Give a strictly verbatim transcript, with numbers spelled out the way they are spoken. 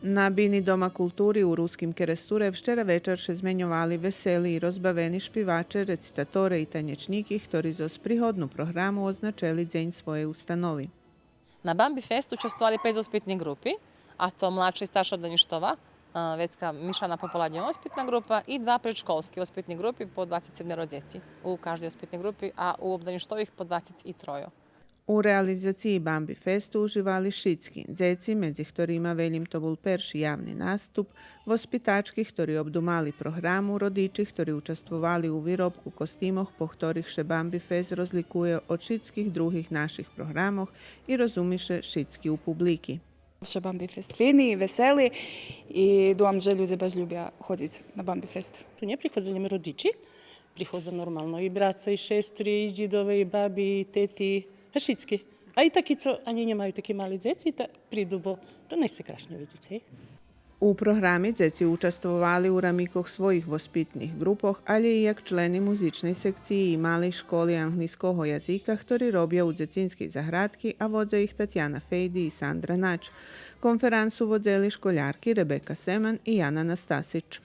На бини Дома култури у Руским Керестуре вчера вечар ше зменьовали весели и розбавени шпиваче, рецитаторе и танєчнїки, хтори зоз приходну програму означели дзень своєй установи. На Бамби Фесту участвовали пейц воспитни ґрупи, а то младша и старша обдаништова, а, вецка мишана пополадньова воспитна ґрупа и два предшколски воспитни ґрупи по двацец седмеро дзеци у каждей воспитней ґрупи, а у обдаништових по двацец и тройо. У реализациї Бамби Фесту уживали шицки: дзеци, медзи хторима велїм то бул перши явни наступ, воспитачки хтори обдумали програму, родичи хтори участвовали у виробку костимох по хторих ше Бамби Фест розликує од шицких других наших програмох и розуми ше шицки у публики. Вше Бамби Фест фини, весели и думам же людзе баш любя ходзиц на Бамби Фест. Ту нє приходза лєм родичи, приходза нормално и браца, и шестри, и дїдове, и баби, и тети, а шицки. А и таки цо анї нємаю таки мали дзеци, та приду, бо то найсекрашнє видзиц, гей. У програми дзеци участвовали у рамикох своїх воспитних ґрупох, алє и як члени музичней секциї и малей школи анґлийского язика, хтори робя у дзецинскей заградки, а водза их Татяна Фейди и Сандра Нач. Конферансу водзели школярки Ребека Семан и Яна Настасич.